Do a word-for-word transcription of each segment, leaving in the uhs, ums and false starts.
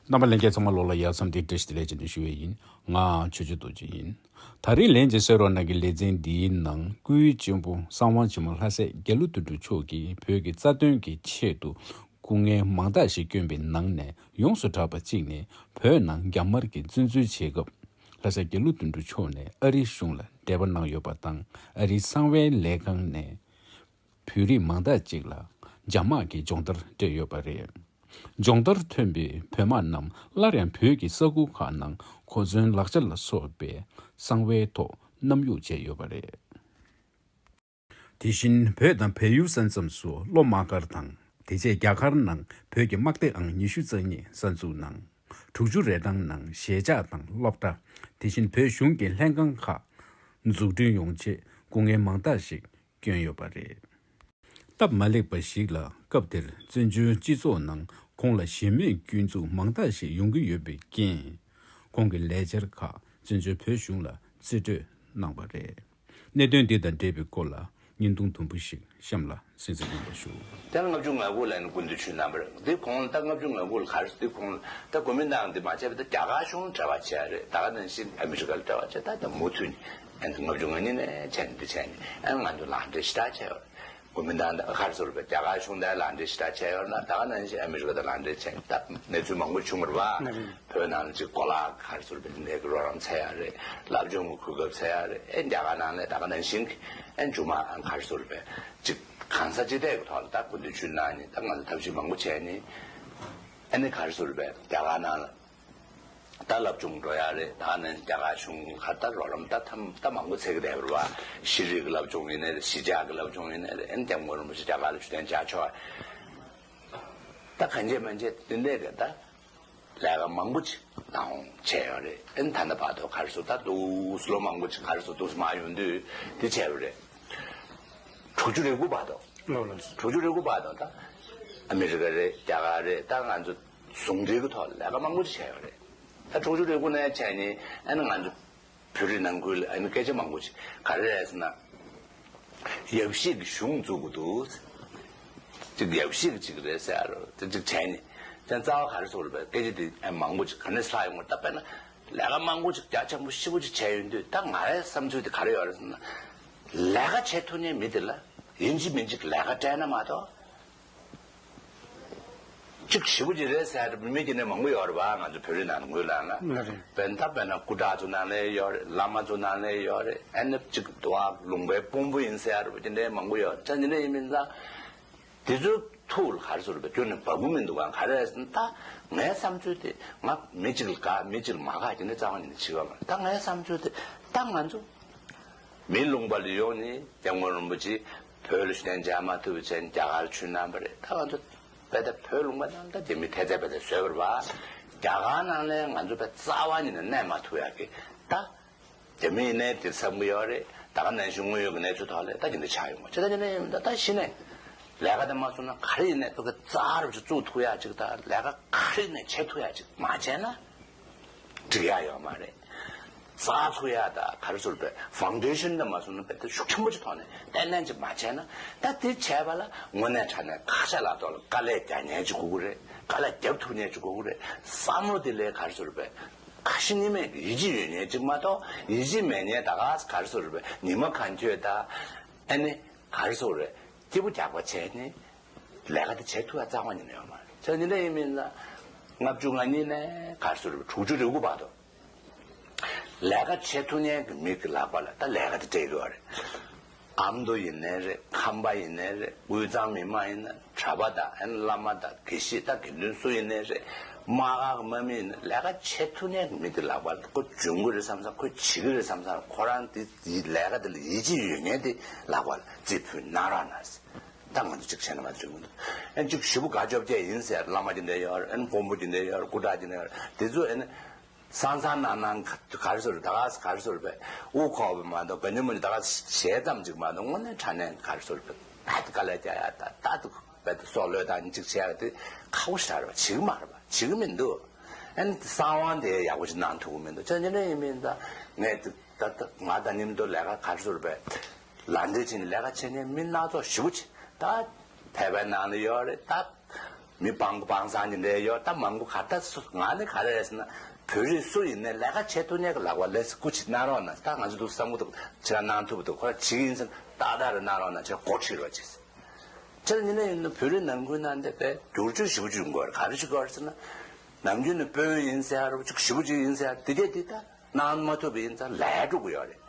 རྣམ་པ་ལྷན་རྒྱས་ཚང་མ་ལོགས་ལ་ཡ་མཚམས་འདི་བཀྲ་ཤིས་བདེ་ལེགས་བྱས་ནས་ཞུ་བ་ཡིན། ང་ཆོས་རྗེ་རྡོ་རྗེ་ཡིན། ད་རིང་ལན་གཅིག་གསན་རོགས་གནང་གི་ལེ་ཚན་འདིའི་ནང་སྐུའི་གཅེན་པོ་གསང་བ་ཆེན་མོ་ལྷ་སྲས་རྒྱ་ལོ་དོན་གྲུབ་མཆོག་གིས་བོད་ཀྱི་རྩ་དོན་གྱི་ཆེད་དུ་སྐུ་ངལ་མང་དག་ཞིག་བསྐྱོན་པའི་ནང་ནས་ཡོངས་སུ་གྲགས་པ་གཅིག་ནི། བོད་ནང་རྒྱ་དམར་གྱིས་བཙན་འཛུལ་བྱེད་སྐབས། ལྷ་སྲས་རྒྱ་ལོ་དོན་གྲུབ་མཆོག་ནས་ཨ་རིའི་གཞུང་ལ་འབྲེལ་བ་གནང་ཡོད་པ་དང་། ཨ་རིའི་གསང་བའི་ལས་ཁང་ནས་བོད་རིགས་མང་དག་ཅིག་ལ་རྒྱ་དམག་གིས་སྦྱོང་བརྡར་སྤྲད་ཡོད་པ་རེད། སྦྱོང་བརྡར་ཐོན་པའི་བོད་དམག་རྣམས་སླར་ཡང་བོད་ཀྱི་ས་ཁུལ་ཁག་ནང་གོ་མཚོན་ལག་ཆ་ལ་སོགས་པའི་གསང་བའི་ཐོག་བསྣམས་གཡུག་བྱས་ཡོད་པ་རེད། དེ་བཞིན་བོད་དང་བལ་ཡུལ་ས་མཚམས་སུ་སློབ་མ་སྒར་དང་། དེ་རྗེས་རྒྱ་གར་ནང་བོད་ཀྱི་དམག་སྡེ་ཨང་ཉི་ཤུ་རྩ་གཉིས་གསར་འཛུགས་གནང་། དྲུག་ཅུ་རེ་གྲངས་ནང་གཞིས་ཆགས་དང་སློབ་གྲྭ། དེ་བཞིན་བོད་གཞུང་གི་ལྷན་ཁང་ཁག་འཛུགས་སྐྲུན་ཡོང་ཆེད་སྐུ་ངལ་མང་དག་ཞིག་བསྐྱོན་ཡོད་པ་རེད། སྟབས་མ་ལེགས་པ་ཞིག་ལ་སྐབས་དེར་བཙན་བྱོལ་སྤྱི་ཚོགས་ནང་ཁོང་ལ་གཞན་མི་སྐྱོན་འཛུགས་མང་དག་ཞིག་ཡོང་གི་ཡོད་པའི་རྐྱེན། ཁོང་གི་ལས་འཆར་ཁག་བཙན་བྱོལ་བོད་གཞུང་ལ་རྩིས་སྤྲོད་གནང་བ་རེད། གནད་དོན་འདི་དང་འབྲེལ་བའི་སྐོར་ལ་བརྙན་ཐུང་དུམ་བུ་ཞིག་གཤམ་ལ་གསན་གཟིགས་གནང་བར་ཞུ། དེ་ལྔ་བཅུ་ང་དགུ་ལ་ནི་སྐུ་མདུན་ཆོས་རྣམ་པར་འདི་ཁོང་ད་ལྔ་བཅུ་ང་དགུ་ལ་གར་འདི་ཁོང་ད་གོ་མིན་ཏང་འདི་མ་བྱས་པ་ད་རྒྱ་གར་གཞུང་འབྲེལ་བ་བྱས་རེད། ད་ག་ནང་བཞིན་ཨ་མི་རི་ཀ་ལ་འབྲེལ་བ་བྱས། ད་ད་མུ་མཐུད་ནས་ཨ་ནི་ལྔ་བཅུ་ང་གཉིས་ནས་བྱས་ནས་འདི་བྱས་ནས་ཨ་ནི་ང་ཚོ་ལག་འབྲེལ་ཞེ་དྲག་བྱས་ཡོད་རེད། གོ་མིན་ཏང་ད་གར་ཟུར་པའི་རྒྱ་གར་གཞུང་དང་ལག་འབྲེལ་ཞེ་དྲག་བྱས་ཡོད་ན། ད་ག་ནང་བཞིན་ཨ་མི་རི་ཀ་དང་ལག་འབྲེལ་བྱས་ནས་ད་གནས་ཚུལ་མང་པོ་བྱུང་བ་རེད་པ། བོད་ནང་ལ་ཅིག་གོ་ལག་གར་ཟུར་པའི་འདི་འདྲའི་རོགས་རམ་བྱས་ཡ་རེད། སློབ་སྦྱོང་གི་གོ་སྐབས་བྱས་ཡ་རེད། ཨེ་རྒྱ་གར་ནང་ལ་ད་ག་ནང་བཞིན་ཨེ་མཇུག་མ་གར་ཟུར་པའི་ཅིག་གང་ས་ཅི་ཐད་ཀྱི་ཐོག་ལ་ད་སྐུ་མདུན་ཆོས་གནང་ནས་ད་ང་ཚོ་ཐབས་ཤེས་མང་པོ་བྱས་ནས་ཨ་ནི་གར་ཟུར་པའི་རྒྱ་གར་ནང་ལ་ད་སློབ་སྦྱོང་འགྲོ་ཡ་རེད། ད་ནི་རྒྱ་གར་གཞུང་ག་ད་རོགས་རམ་ད་ཐམ་ད་མང་པོ་བྱེད་ཀྱི་བསྡད་པ་རེད་པ། ཤེས་རིག་གི་སློབ་སྦྱོང་ཡིན་ནའི་རེད། གཞིས་ཆགས་ཀྱི་སློབ་སྦྱོང་ཡིན་ནའི་རེད། ཨེ་ནི་སྐྱབས་མགོན་རིན་པོ་ཆེ་རྒྱ་གར་ལ་ཞུ་གཏན་བཅར་ཆོག་ཡ། ད་གང་བྱེད་མ་བྱེད་དེ་འདྲས་ཀྱི་ད་ལས་ཀ་མང་པོ་ཅིག་ནང་བྱས་ཡོད་རེད། ཨེ་ནི་ད་ལྟ་བར་དུ་གར་སོང་ད་འདུག་སེ་ལོ་མང་པོ་ཅིག་གར་སོང་འདུག་སེ་མར་ཡོང་དུས་དེ་བྱས་པ་རེད། དྲུག་ཅུ་རེ་དགུ་བར་དུ། ལགས་ལགས། དྲུག་ཅུ་རེ་དགུ་བར་དུ་ད་ཨ་མི་རི་ཀ་རེད། རྒྱ་གར་རེད། ད་ང་ཚོ་ཟུང་འབྲེལ་གྱི་ཐོག་ལ་ལས་ཀ་མང་པོ་ཅིག་བྱས་ཡོད་རེད། ད་དྲུག་ཅུ་རེ་དགུ་ནས་བྱས་ནས་ཨ་ནི་ང་ཚོ་བོད་རིགས་ནང་ཁུལ་ལ་ཨ་ནི་སྐད་ཆ་མང་པོ་ཅིག་ག་རེ་རེད་ཟེར་ན། ཡབ་གཞིས་ཀྱི་གཞུང་བཙུགས་དགོས་འདུག་ཅིག་ཡབ་གཞིས་ཀྱི་ཅིག་རེད་ཟེར་ཡ་རོ་དེ་ཅིག་བྱས་ནས་ཀྱང་རྩ་བ་ག་རེ་ཟེར་དགོས་རེད་པས། སྐད་ཆ་དེ་ཨ་མང་པོ་ཅིག་ག་ནས་ལྷག་ཡོང་བ་ད་དཔེར་ན་ལས་ཀ་མང་པོ་ཅིག་རྒྱ་ཆེན་པོ་ཞེ་པོ་ཅིག་བྱས་ཡོང་དུས་ད་ང་རའི་བསམ་ཚུལ་དེ་ག་རེ་ཡོད་རེད་ཟེར་ན། ལས་ཀ་བྱེད་ཐུབ་མཁན་མི་དེ་ལ་ཡིན་གཅིག་མིན་གཅིག་ལས་ཀ་སྤྲད་ན་མ་གཏོགས། གཅིག་ཞེ་པོ་ཅིག་རེད་ཟེར་མི་དེ་ནས་མང་པོ་ཡོད་རེད་པ། ང་ཚོ་བོད་རིགས་ནང་ལ་ངོས་ལ་ན། ལགས་རེད། དཔེར་ན་ད་དཔེར་ན་སྐུ་དྲག་ཚོ་ནང་ལ་ཡོད་རེད། བླ་མ་ཚོ་ནང་ལ་ཡོད་རེད། ཨ་ནི་གཅིག་དུ་བ་ལུང་པའི་དཔོན་པོ་ཡིན་ཟེར་ཡ་རེད་པ། དེ་འདྲའི་མང་པོ་ཡོད་རེད། ད་དེ་འདྲ་ཡིན་མིན་ད་དེ་ཚོའི་ཐུགས་ལ་ག་རེ་ཟེར་རེད་པ། ཁྱོན་ནས་བབས་ཀྱི་མི་འདུག་ག་ག་རེ་རེད་ཟེར་ན། ད་ངའི་བསམ་ཚུལ་དེ་ང་མི་གཅིག་ལ་དགའ་མི་གཅིག་ལ་མ་དགའ་དེ་འདྲ་རྩ་བ་ཉིད་ནས་བྱེད་ཀྱི་ཡོད་མ་རེད། ད་ངའི་བསམ་ཚུལ་དེ་ད་ང་ཚོ། མི་ལུང་པ་ལ་ཡོང་ནས་སྐྱབས་མགོན་རིན་པོ་ཆེ་བོད་ལ་ཞུ་གཏན་འཇལ་མ་ཐུབ་པའི་ཆེད་རྒྱ་གར་ཆོས་གནང་བ་རེད། ད་ང་ཚོ་དཔེ་ད་བོད་ལུང་པ་ནང་ད་རྒྱ་མི་ཐེ་ཚད་པ་དེ་བཟོས་པ་རེད་པ། རྒྱ་གར་ནང་ལ་ང་ཚོ་དཔེ་རྩ་བ་ཉིད་ནས་གནས་མ་ཐུབ་ཡག་གི་ད་རྒྱ་མི་ཡིན་ནའི་དེ་བསམ་གི་ཡོད་རེད། ད་ག་ནང་བཞིན་དངོས་ཡོད་ཀྱི་གནས་ཚུལ་ཐོག་ལ་ད་དེ་འདྲ་ཆགས་ཡོང་བ་ཅི་ད་དེ་འདྲ་ཡིན་ད་ད་གཞི་ནས་ལས་ཀ་དེ་མ་བཟོ་ན་ག་རེ་ཡིན་ནའི་ཕ་གི་རྩ་རུ་ཅིག་བཙུགས་ཐུབ་ཡག་ཅིག་ད་ལས་ཀ་ག་རེ་ཡིན་ནའི་བྱེད་ཐུབ་ཡག་ཅིག་མ་བྱས་ན། འགྲིག་ཡག་ཡོད་མ་རེད། རྩ་ཚུགས་ཡག་ད་ག་རེ་ཟེར་བའི་ཕའུན་ཌེ་ཤན་དེ་མ་བཟོ་ན་དཔེ་ད་ཤུགས་ཆེན་པོ་ཅིག་ཐོག་ནས་ཏན་ཏན་ཅིག་མ་བྱས་ན། ད་དེ་བྱས་པ་ལ་དངོས་གནས་དྲང་གནས་ཁ་ཤ་ལག་ཐོག་ལ་དཀའ་ལས་རྒྱག་མཁན་ཅིག་དགོས་ཀྱི་རེད། དཀའ་ལས་རྒྱབ་ཐུབ་མཁན་ཅིག་དགོས་ཀྱི་རེད། བསམ་བློ་དེ་ལས་ག་རེ་ཟེར་བའི་ཁ་ཞེ་གཉིས་མེད་ཀྱི་ཡིད་ཆེས་ཡོད་མཁན་ཅིག་མ་གཏོགས། ཡིད་ཆེས་མེད་མཁན་ད་ག་ག་རེ་ཟེར་བའི་ཉི་མ་གང་འཁྱོལ་ད་ཨ་ནི་ག་རེ་ཟེར་རེད། སྐྱིད་པོ་རྒྱག་པ་བྱས་ནས་ལས་ཀ་དེ་བྱེད་ཐུབ་ཡ་རྩ་བ་ཉིད་ནས་ཡོད་མ་རེད། ཁྱོད་འདི་འདྲ་ཡིན་མིན་ན་ལྔ་བཅུ་ང་གཉིས་ནས་ག་རེ་ཟེར་རེད། དྲུག་ཅུ་རེ་དགུ་བར་དུ་ལས་ཀ་བྱེད་ཐུབ་མཁན་གྱི་མི་གི་ལག་པ་ལ་ད་ལས་ཀ་དེ་སྤྲད་དགོས་པ་རེད། ཨ་མདོ་ཡིན་ནའི་རེད། ཁམས་པ་ཡིན་ནའི་རེད། དབུས་གཙང་མི་མང་ཡིན་ན། གྲྭ་པ་དང་ཨན་བླ་མ་དང་དགེ་བཤེས་དང་དགེ་འདུན་སུ་ཡིན་ནའི་རེད། དམག་སྒར་གྱི་དམག་མི་ཡིན་ན། ལས་ཀ་བྱེད་ཐུབ་མཁན་གྱི་མི་དེ་ལག་པ་ལ་ཁོ་འཇོན་གྱི་རེད་བསམ་བསམ། ཁོ་བྱེད་ཀྱི་རེད་བསམ་བསམ། ཁོ་རང་དེ་ལས་ཀ་དེ་ལ་ཡིད་ཆེས་ཡོད་མཁན་དེ་ལག་པ་ལ་རྩིས་ཕུལ་གནང་རོགས་གནང་། ད་ང་ཚོ་གཅིག་བྱས་ན་མ་འགྲིག་མི་འདུག་ཨན་གཅིག་ཞེ་པོ་དགའ་སྐྱོ་བྱས་ཡིན་ཟེར། བླ་མ་དེ་འདྲ་ཡོད་རེད། ཨན་དཔོན་པོ་དེ་འདྲ་ཡོད་རེད། སྐུ་དྲག་དེ་འདྲ་ཡོད་རེད། དེ་ཚོ་ཨན་སང་སང་གནངས་གནངས་ག་ག་རེ་ཟེར་རེད། ད་ག་ག་རེ་ཟེར་བས་དབུ་འཁོར་བ་མ་གཏོགས་ག་ཉོ་མ་ཉོ་ད་ག་ཞལ་ཙམ་ཅིག་མ་གཏོགས་དངོས་གནས་དྲང་གནས་ག་རེ་ཟེར་བས་ད་དཀའ་ལས་རྒྱག་ཡ་ད་ད་དུ་བས་ད་སྲོག་བློས་བཏང་ཅིག་བྱས་ཡ་དེ་ཁག་པོ་ཞེ་དྲག་རེད་བ། བྱེད་ཀྱི་མ་རེད་བ། བྱེད་ཀྱི་མི་འདུག་ཨན་གསང་བ་དེ་ཡག་པོ་ཅིག་གནང་ཐུབ་ཀྱི་མི་འདུག་ཅང་ཅང་ཡིན་མིན་ད་ངས་ད་ད་ང་ད་ཉིན་དུ་ལས་ཀ་ག་རེ་ཟེར་བས་ལག་འབྲེལ་བྱས་ནས་ལས་ཀ་བྱེད་མཁན་མི་སྣ་ཚོགས་ཞེ་པོ་ཅིག་ད་ཕལ་པའི་ནང་ལ་ཡོད་རེད། ད་ མི་སྤང་པོ་སྤང་བཟང་གི་འདྲ་ཡོད། ད་མང་པོ་ག་ད་སུ་ང་ནི་ག་རེ་རེད་ཟེར་ན། བོད་རིགས་སུ་ཡིན་ནའི་ལས་ཀ་བྱེད་ཐུབ་མཁན་གྱི་ལག་པ་ལས་སུ་སྐུ་ཅིག་གནང་རོགས་གནང་། ད་ང་ཚོ་འདུག་བསམ་གྱི་འདུག་ཕྱིར་གནང་ཐུབ་འདུག་ཁོ་བྱེད་ཀྱི་ཡིན་ཟེར་ན་ཏག་ཏག་རེ་གནང་རོགས་གནང་། ཕྱིར་སྒོ་ཁྲིད་རོགས་གྱིས། ཕྱིར་ཡིན་ན་ཡིན་ན་བོད་རིགས་ནང་ཁུལ་ནང་དེ་བས་བསྒྱུར་བཅོས་ཞེ་པོ་ཅིག་དགོས་རེད། ག་རེ་ཞིག་དགོས་རེད་ཟེར་ན། ནམ་རྒྱུན་ནས་དཔོན་ཡིན་ཟེར་ཡ་རོགས་ཅིག་ཞེ་པོ་ཅིག་ཡིན་ཟེར་ཡ་དེ་གས་དེ་ད། གནང་མ་ཐུབ་པ་ཡིན་ཙང་ལས་འགྲོ་གི་ཡོད་རེད།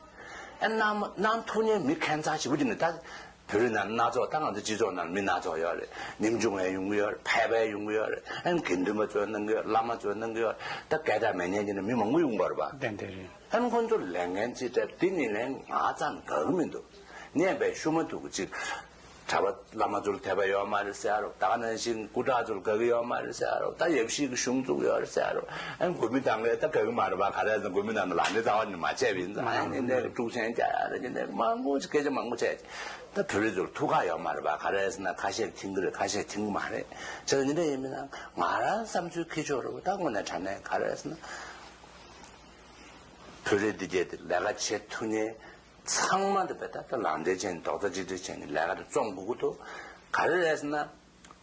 ཨ་གནང་མ་གནང་ཐུབ་མཁན་མི་ཁྱད་མཚར་ཞེ་པོ་ཅིག་ནི་ད། བོད་རིགས་ནང་སྣ་ཚོགས། ད་ང་ཚོ་སྤྱི་ཚོགས་ནང་མི་སྣ་ཚོགས་ཡོད་རེད། ནེམ་བྱུང་བའི་ཡོང་གི་ཡོད་རེད། ཕལ་པའི་ཡོང་གི་ཡོད་རེད། ཨ་དགེ་འདུན་པ་ཚོས་གནང་གི་ཡོད། བླ་མ་ཚོས་གནང་གི་ཡོད་རེད། ད་སྐད་གྲགས་མེད་མཁན་གྱི་ནི་མི་མང་པོ་ཡོང་གི་ཡོད་རེད་པ། ཏན་ཏན་རེད། ཨ་ཁོང་ཚོ་ལས་འགན་ཅིག་སྤྲད་དེ་ནི་ལན་ང་ཙམ་དགའ་གི་མི་འདུག་ངས་བས་ཞུ་མ་ཐུབ་གི་ཅིག་གྲྭ་པ་བླ་མ་ཚོར་དད་པ་ཡོད་མ་རེད་ཟེར་རོ། ད་ག་ནང་བཞིན་སྐུ་དྲག་ཚོར་དགའ་གི་ཡོད་མ་རེད་ཟེར་རོ། ད་ཡབ་གཞིས་ཀྱི་གཞུང་བཙུགས་ཡོད་རེད་ཟེར་རོ། ཨན་གོ་མི་དང་གས་ད་དགའ་གི་མ་རེད་པ། ག་རེ་ཟེར་ན་གོ་མི་དང་ལག་ལེན་རྩ་བ་ནས་མ་བྱས་པ་ཡིན་ཙང་། ཨན་ཨེ་འདྲའི་དཀྲུག་ཤིང་རྒྱག་ཡ་རེད། ཨེ་འདྲའི་མང་པོ་ཅིག་སྐད་ཆ་མང་པོ་བྱས། ད་བོད་རིགས་ཚོར་ཐུགས་ཁག་ཡོད་མ་རེད་པ། ག་རེ་ཟེར་ན་ཁ་ཤས་མཁྱེན་གི་རེད། ཁ་ཤས་མཁྱེན་གི་མ་རེད། བྱས་ཙང་འདི་འདྲ་ཡིན་མིན་ན་ང་རང་བསམ་ཚུལ་ཁྱེར་ཆོག་རེད་པ། ད་དངོས་གནས་དྲང་གནས་ག་རེ་ཟེར་ན། བོད་རིགས་འདི་གས་དེ་ལས་ཀ་བྱེད་ཐུབ་མཁན། ཚང་མ་དེ་བས་ད་ལྟ་ལག་འབྲེལ་བྱས་ནས་རྡོག་རྩ་གཅིག་སྒྲིལ་བྱས་ནས་ལས་ཀ་དེ་རྩོམ་དགོས་ཀྱི་འདུག་ག་རེ་རེད་ཟེར་ན།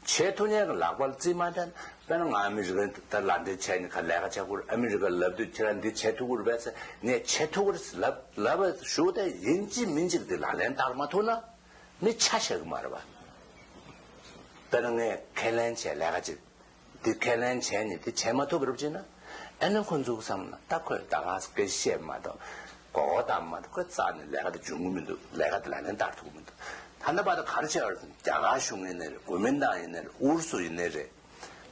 བྱེད་ཐུབ་མཁན་གྱི་ལག་པ་ལ་རྩིས་མ་བྱས་ན། དཔེར་ན་ང་ཨ་མི་རི་ཀ་ད་ལག་འབྲེལ་བྱས་ནས་ཁ་ལས་ཀ་བྱ་དགོས་རེད། ཨ་མི་རི་ཀ་ལབ་དུས་ཁྱེད་རང་འདི་བྱེད་ཐུབ་ཀྱི་རེད་པས་ཟེར། ངས་བྱེད་ཐུབ་ཀྱི་རེད་ལབ་ལབ་པ་ཞུ། དེ་ཡིན་གཅིག་མིན་གཅིག་དེ་ལག་ལེན་བསྟར་མ་ཐུབ་ན་མི་ཆ་བཞག་གི་མ་རེད་པ། དཔེར་ན་ངས་ཁས་ལེན་བྱས་ལས་ཀ་ཅིག་འདི་ཁས་ལེན་བྱས་ནས་འདི་བྱས་མ་ཐུབ་པ་རེད་པ་བྱས་ན། ཨ་ནི་ཁོ་ཚོ་བསམ་ན་ད་ཁོས་ད་ག་སྐད་བཤད་མ་གཏོགས། མགོ་སྐོར་བཏང་མ་གཏོགས། ཁོས་རྩ་ནས་ལས་ཀ་དེ་འབྱུང་གི་མི་འདུག་ལས་ཀ་དེ་ལག་ལེན་བསྟར་ཐུབ་ཀྱི་མི་འདུག་ད་ལྟ་བར་དུ་ག་རེ་བྱས་པ་རེད། རྒྱ་གར་གཞུང་ཡིན་ནའི་རེད། གོ་མིན་ཏང་ཡིན་ནའི་རེད། ཨུ་རུ་སུ་ཡིན་ནའི་རེད།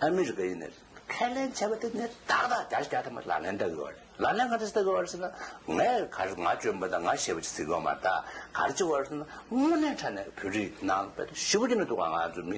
ཨ་མི་རི་ཀ་ཡིན་ནའི་རེད། ཁས་ལེན་བྱས་པ་དེ་ནི་ཏག་ཏག་བརྒྱ་ཆ་བརྒྱ་ཐམ་པ་ལག་ལེན་བསྟར་གྱི་ཡོད་རེད། ལག་ལེན་ག་འདྲ་བསྟར་གྱི་ཡོད་རེད་ཟེར་ན། ངས་ག་རེ་ང་བཙོན་པ་དང་ང་ཞེད་པ་ཅིག་ཟེར་གྱི་ཡོད་མ་རེད། ད་ག་རེ་བྱེད་ཀྱི་ཡོད་རེད་ཟེར་ན། དངོས་གནས་དྲང་གནས་བོད་རིགས་ནང་དཔེ་ཞེ་པོ་ཅིག་ནི་འདུག་ག་ང་ཚོ་མི་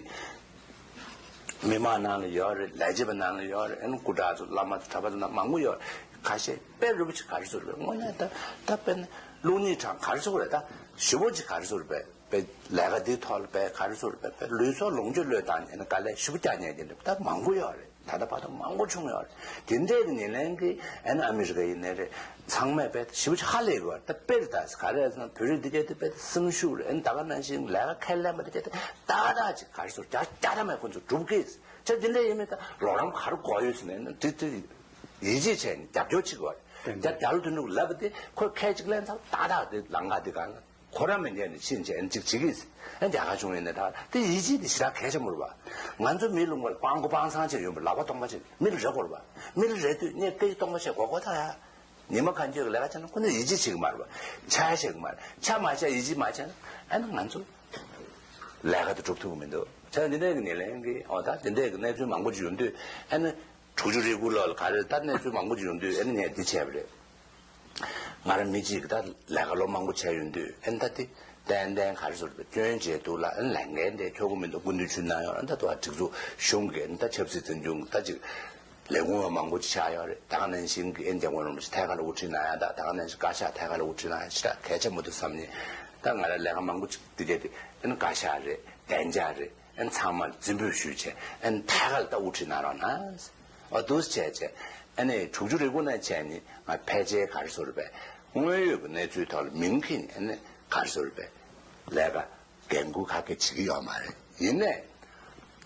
མི་མང་ནང་ལ་ཡོད་རེད། ལས་བྱེད་པ་ནང་ལ་ཡོད་རེད། ཨ་ནི་སྐུ་དྲག་ཚོ་བླ་མ་ཚོ་གྲྭ་པ་ཚོ་ནང་མང་པོ་ཡོད་རེད། ཁ་ཤས་དཔེ་རུ་བ་ཅིག་ག་རེ་ཟེར་རེད། དངོས་གནས་ད་ད་དཔེར་ན་བླུག་ནི་གྲངས་ག་རེ་ཟེར་རེད། ད་ཞེ་པོ་ཅིག་ག་རེ་ཟེར་རེད། དཔེ་ལས་ཀ་འདིའི་ཐོག་ལ་དཔེ་ག་རེ་ཟེར་རེད། དཔེ་ལུས་སྲོག་ལོངས་སྤྱོད་བློས་བཏང་ནས་ཨ་ནི་དཀའ་ལས་ཞེ་པོ་རྒྱག་མཁན་དེ་འདྲ་ད་མང་པོ་ཡོད་རེད། ད་ལྟ་བར་དུ་མང་པོ་བྱུང་ཡོད་རེད། དེ་འདྲས་ཀྱི་ཉེར་ལེན་གྱི་ཨ་ནི་ཨ་མི་རི་ཀ་ཡིན་ནའི་རེད། ཚང་མས་དཔེ་ཞེ་པོ་ཅིག་ཧ་ལས་ཡོད་རེད། ད་དཔེར་ད་ག་རེ་ཟེར་ན། བོད་རིགས་འདི་གས་དེ་དཔེ་སེམས་ཤུགས་རེད། ཨ་ནི་ད་ག་ནང་བཞིན་ལས་ཀ་ཁས་ལེན་པ་འདི་གས་དེ་ཏག་ཏག་ཅིག་ག་རེ་ཟེར། རྒྱ་རྒྱ་ཐ་མའི་ཁོ་ཚོ་སྒྲུབ་གི། ཆ་འདི་འདྲ་ཡིན་མིན་ད་ལོག་རམ་ག་རེ་དགོས་ཡོད་ཟེར་ནས་ན། དེ་དེ་ཡིད་ཆེས་བྱས་ནས་རྒྱབ་སྐྱོར་བྱེད་དགོས་རེད། ཏན་ཏན། རྒྱ་རྒྱ་ལོ་དོན་གྲུབ་ལབ་པ་དེ་ཁོས་ཁས་གཅིག་ལེན་ཚར། ཏག་ཏག་དེ་ལམ་ཁ་དེ་སྒང་ལ་ཁོ་རང་མི་འགལ་ནས་ཕྱིན་བྱས་ཨ་ནི་གཅིག་བྱེད་ཀྱི་ཡིན། ཨ་རྒྱ་གར་བྱུང་ཡིན་ནའི་ད་དེ་ཡིད་ཆེས་དེ་ཞེ་དྲག་གལ་ཆེན་པོ་རེད་པ། ང་ཚོ་མི་ལུང་པ་ལ་སྤྲང་པོ་སྤྲང་བཟང་བྱས་ཡོང་བའི་ལག་པ་སྟོང་པ་བྱས་མི་ལ་རེ་དགོས་རེད་པ། མི་ལ་རེ་དུས་ངས་སྐད་ཆ་སྟོང་པ་བཤད་དགོས་དགོས་ད་ཡ། ཉི་མ་གང་འཁྱོལ་གྱི་ལས་ཀ་བྱས་ན་ཁོ་ཚོས་ཡིད་ཆེས་བྱེད་ཀྱི་མ་རེད་པ། ཆ་བཞག་གི་མ་རེད། ཆ་མ་བཞག་ཡིད་ཆེས་མ་བྱས་ན་ཨ་ནི་ང་ཚོ་ལས་ཀ་དེ་སྒྲུབ་ཐུབ་ཀྱི་མི་འདུག་བྱས་ཙང་འདི་འདྲའི་གི་ཉེར་ལེན་གྱི་འོ་ད་འདི་འདྲའི་གི་གནས་ཚུལ་མང་པོ་ཅིག་ཡོང་དུས་ཨ་ནི་དྲུག་ཅུ་རེ་དགུ་ལོ་ལ་ག་རེ་ད་གནས་ཚུལ་མང་པོ་ཅིག་ཡོང་དུས་ཨ་ནི་ངས་འདི་བྱས་པ་རེད། ང་རང་མི་གཅིག་གི་ད་ལས་ཀ་ལོ་མང་པོ་བྱས་ཡོང་དུས་ཨ་ནི་ད་དེ་ཏན་ཏན་ག་རེ་ཟེར་རེད། སྐྱོན་བྱས་འདུག་ལ་ཨ་ནི་ལས་འགན་དེ་འཁྱོལ་གྱི་མི་འདུག་སྐུ་མདུན་ཆུ་ནང་ཡོང་ཨ་ནི་ད་དུ་ཨ་སྒྲིག་འཛུགས་གཞུང་གི་ཨ་ནི་ད་ཆབ་སྲིད་འཛིན་སྐྱོང་གི་ད་ཅིག་ལས་ཁུངས་མང་པོ་ཅིག་ཆགས་ཡོད་རེད། ད་ག་ནང་བཞིན་གྱི་ཨེ་འཇམ་མགོན་རིན་པོ་ཆེ་ཐད་ཀར་ལ་དབུ་ཁྲིད་གནང་ཡ་དང་། ད་ག་ནང་བཞིན་བཀའ་ཤག་ཐད་ཀར་ལ་དབུ་ཁྲིད་གནང་ཡ་ཞེ་དྲག་གལ་ཆེན་པོ་འདུག་བསམ་ནས། ད་ང་རང་ལས་ཀ་མང་པོ་ཅིག་འདི་གས་དེ་ཨེ་ནི་བཀའ་ཤག་རེད། བདེ་འཇགས་རེད། ཨེ་ནི་ཚང་མར་རྩིས་འབུལ་ཞུས་བྱས་ཨེ་ནི་ཐད་ཀར་ལ་ད་དབུ་ཁྲིད་གནང་རོགས་གནང་། འོ་འདུག་བྱས་བྱས་ཨེ་ནི་དྲུག་ཅུ་རེ་དགུ་ནས་བྱས་ནས་ང་ཕལ་ཆེར་ག་རེ་ཟེར་རེད་པས། དངོས་ཡོད་ཀྱི་གནས་ཚུལ་ཐོག་ལ་མིང་འཁྱེར་ནས་ཨེ་ནི་ག་རེ་ཟེར་རེད་པས། ལས་ཀ་འགན་འཁུར་ག་གེ་བྱེད་ཀྱི་ཡོད་མ་རེད། ཡིན་ནའི་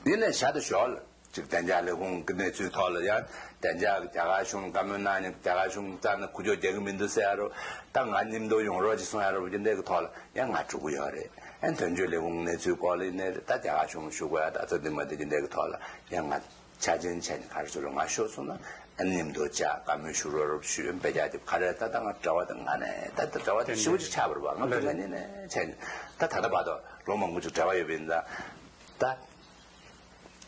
ཡིན་ནའི་བཞག་ད་ཞོག་ལ། ཅིག་བདེ་འཇགས་ལས་ཁུངས་ཀྱི་གནས་ཚུལ་ཐོག་ལ་ཡང་བདེ་འཇགས་ཀྱི་རྒྱ་གར་གཞུང་བཀའ་མོལ་གནང་ནས་རྒྱ་གར་གཞུང་རྩ་ནས་ཁུ་བྱུག་རྒྱག་གི་མི་འདུག་ཟེར་ཡ་རོ། ད་ང་མཉམ་དུ་ཡོང་རོགས་ཅིག་གསུང་ཡ་རོ། འདི་འདྲའི་གི་ཐོག་ལ་ཡང་ང་འགྲོ་གི་ཡོད་རེད། ཨ་དོན་གཅོད་ལས་ཁུངས་གནས་ཚུལ་སྐོར་ལ་ཡིན་ནའི་རེད། ད་རྒྱ་གར་གཞུང་ཞུ་དགོས་ཡ་ད་ཚོ་འདི་མ་འདི་འདི་འདྲའི་གི་ཐོག་ལ་ཡང་ང་ཆ་ཆེན་བྱས་ནས་ག་རེ་ཟེར་རོ། ང་ཤོར་སོང་ན་ཨ་མཉམ་དུ་བཅར་བཀའ་མོལ་ཞུ་རོགས་རོགས་ཞུ་ཡོད་པས། རྒྱ་དེ་ག་རེ་ད་ད་ང་གྲྭ་པ་དེ་ང་ནས་ད་ད་གྲྭ་པ་དེ་ཞེ་པོ་ཅིག་ཆགས་པ་རེད་པ། ང་ཕ་གི་ནས་ནས་བྱས་ནས་ད་ད་ལྟ་བར་དུ་ལོ་མང་པོ་ཅིག་གྲྭ་པ་ཡོད་པ་ཡིན་ཙང་ད།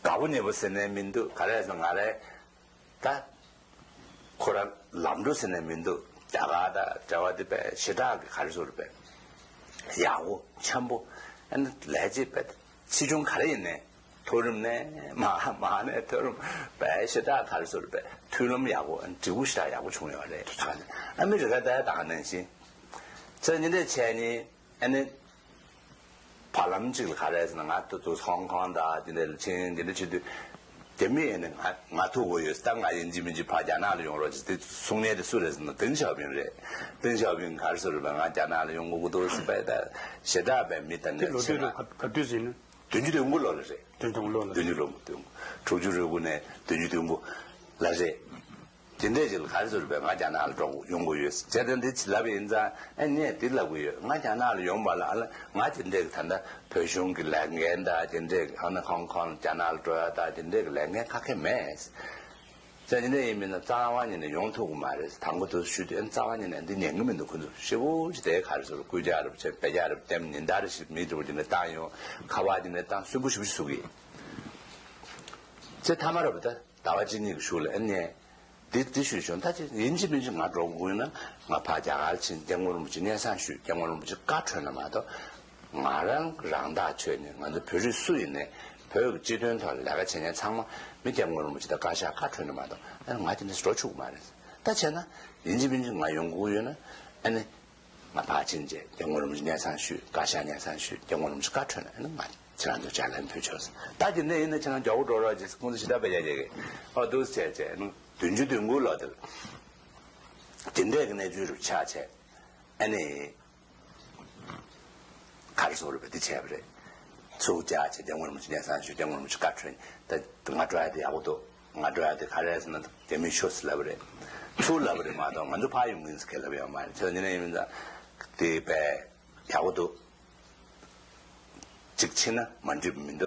དགའ་པོ་ཉེ་པོ་ཟེར་ནས་མི་འདུག་ག་རེ་ཟེར་ང་རེ་ད་ཁོ་རང་ལམ་འགྲོ་ཟེར་ནས་མི་འདུག་རྒྱ་གར་དང་འབྲེལ་བ་དེ་དཔེ་ཞེ་དྲག་གི་ག་རེ་ཟེར་དཔེ་ཡག་པོ་འཆམ་པོ། ཨ་ནི་ལས་བྱེད་དཔེ་ཆེ་ཆུང་ག་རེ་ཡིན་ནའི་མཐོ་རིམ་ནས་མ་མ་ནས་མཐོ་རིམ་དཔེ་ཞེ་དྲག་ག་རེ་ཟེར་དཔེ་མཐུན་ལམ་ཡག་པོ། ཨ་ནི་འབྲས་བུ་ཞེ་དྲག་ཡག་པོ་བྱུང་ཡོད་རེད། ད་ཨ་མི་རི་ཀ་དང་ད་ག་ནང་བཞིན་ཚེ་ཉིན་དེ་བྱས་ནི། ཨ་ནི། བར་ལམ་གཅིག་ལ་ག་རེ་ཟེར་ན་ང་ཏོག་ཏོག་ཧོང་ཀོང་དང་དེ་འདྲ་ལ་ཕྱིན། དེ་འདྲ་བྱེད་དུས་རྒྱ་མི་ཡིན་ནི་ང་ང་ཐུག་དགོས་ཡོད། ད་ང་ཡིན་གཅིག་མིན་གཅིག་ཕར་རྒྱ་ནག་ལ་ཡོང་རོགས་བྱེད་དེ་གསུང་མཁན་དེ་སུ་རེད་ཟེར་ན་ཏེང་ཞའོ་ཕིང་རེད། ཏེང་ཞའོ་ཕིང་ག་རེ་ཟེར་རེད་པས། ང་རྒྱ་ནག་ལ་ཡོང་དགོས་ཀྱི་འདུག་ཟེར་པས། ད་ཞེ་དྲག་པའི་མི་དང་དེ་ནས་ལོ་ཕྱིན་དུས་ལ། ག་ག་དུས་ཟིན་ན། བདུན་ཅུ་དོན་དགུ་ལོ་ལ་རེད། བདུན་ཅུ་དོན་དགུ་ལོ་ལ། བདུན་ཅུ་ལོ་དོན་དགུ། དྲུག་ཅུ་རེ་དགུ་ནས་བདུན་ཅུ་དོན་དགུ་ལ་རེད། དེ་འདྲས་ཅིག་ལ་ག་རེ་ཟེར་བས། ང་རྒྱ་ནག་ལ་འགྲོ་ཡོང་དགོས་ཡོད་ཟེར་བྱས་ཏེ་འདི་ཅི་ལབ་ཡིན་ཙང་། ཨ་ནས་འདི་ལབ་གི་ཡོད། ང་རྒྱ་ནག་ལ་ཡོང་བ་ལ་ཨ་ལ་ང་དེ་འདྲས་ཀྱི་ད་ལྟ་བོད་གཞུང་གི་ལས་འགན་དང་དེ་འདྲས་ཀྱི་ཨ་ནི་ཧོང་ཀོང་རྒྱ་ནག་ལ་འགྲོ་ཡ་དང་དེ་འདྲས་ཀྱི་ལས་འགན་ཁ་ཁེ་མེད། ཟེར་ནས་ཡིན་མིན་ན་རྩ་བ་ཉིད་ནས་ཡོང་ཐུབ་ཀྱི་མ་རེད། དང་པོ་དུ་ཞུས་ཏེ་རྩ་བ་ཉིད་ནས་འདི་ཉན་གྱི་མི་འདུག་ཁོ་ཚོ་ཞེ་པོ་ཅིག་དེ་ག་རེ་ཟེར་སྐུལ་ལྕག་རེ་བྱས་བེད་ལྕག་རེ་བསྟན་ཉིན་ལྟར་ཞིག་མི་འགྲོ་རྒྱུ་ནས་བཏང་ཡོང་། ཁ་པར་དེ་ནས་བཏང་སུན་པོ་ཞེ་པོ་ཞིག་བཟོ་གི་ཡིན། ཚེ་ཐ་མ་རེད་པ། ད་ཟླ་བ་གཅིག་གཉིས་ཀྱི་གཞུག་ལ་ཨ་ནས་འདི་འདི་ཞུས་བྱུང་། ད་ཅི་ཡིན་གཅིག་མིན་གཅིག་ང་འགྲོ་དགོས་ཡོད་ན་ང་ཕར་རྒྱ་གར་ཕྱིན། སྐྱབས་མགོན་རིན་པོ་ཆེ་སྙན་སེང་ཞུས། སྐྱབས་མགོན་རིན་པོ་ཆེ་བཀའ་འཁྲོལ་ན་མ་གཏོགས། ང་རང་རང་ཐག་ཆོད་ནས་ང་ཚོ་བོད་རིགས་སུ་ཡིན་ནས་བོད་ཀྱི་སྤྱི་དོན་ཐོག་ལས་ཀ་བྱེད་མཁན་ཚང་མ་མི་སྐྱབས་མགོན་རིན་པོ་ཆེ་དང་བཀའ་ཤག་བཀའ་འཁྲོལ་ན་མ་གཏོགས་ཨ་ནི་ང་དེ་འདྲ་འགྲོ་ཆོག་གི་མ་རེད། ད་བྱས་ན་ཡིན་གཅིག་མིན་གཅིག་ང་ཡོང་དགོས་ཡོད་ན་ཨ་ནི་ང་ཕར་ཕྱིན་རྗེས་སྐྱབས་མགོན་རིན་པོ་ཆེ་སྙན་སེང་ཞུས། བཀའ་ཤག་སྙན་སེང་ཞུས། སྐྱབས་མགོན་རིན་པོ་ཆེ་བཀའ་འཁྲོལ་ན་ཨ་ནི་ང་ཁྱེད་རང་ཚོ་ཕྱག་ལན་ཕུལ་ཆོག་ཟེར། ད་དེ་འདྲ་ཡིན་ན་ཁྱེད་རང་མགྱོགས་པོ་འགྲོ་རོགས་བྱེད་ཟེར་ཁོང་ཚོ་ཞེ་དྲག་བེད་སྤྱོད་བྱེད་ཀྱི། ཨོ་འདུག་བྱས་བྱས་ནི་བདུན་ཅུ་དོན་དགུ་ལོ་དེར་དེ་འདྲས་ཀྱི་གནས་ཚུལ་རུ་ཆགས་བྱས་ཨ་ནི། ག་རེ་ཟེར་བ་རེད་པས། འདི་བྱས་པ་རེད། ཚུར་བཅར་བྱས་སྐྱབས་མགོན་རིན་པོ་ཆེ་སྙན་སེང་ཞུས། སྐྱབས་མགོན་རིན་པོ་ཆེ་བཀའ་འཁྲོལ། ད་ང་འགྲོ་ཡ་དེ་ཡག་པོ་འདུག་ང་འགྲོ་ཡ་དེ་ག་རེ་རེད་ཟེར་ན་རྒྱ་མིས་ཤོག་ཟེར་ལབ་པ་རེད། ཚུར་ལབ་པ་རེད་མ་གཏོགས་ང་ཚོ་ཕར་ཡོང་གི་ཡིན་ཟེར་ཁས་ལབ་ཡོད་མ་རེད། ཁྱེད་ཉིན་ནས་ཡིན་ཙང་དེ་དཔེ་ཡག་པོ་འདུག་གཅིག་ཕྱིན་ན་མ་འགྲིག་པ་མི་འདུག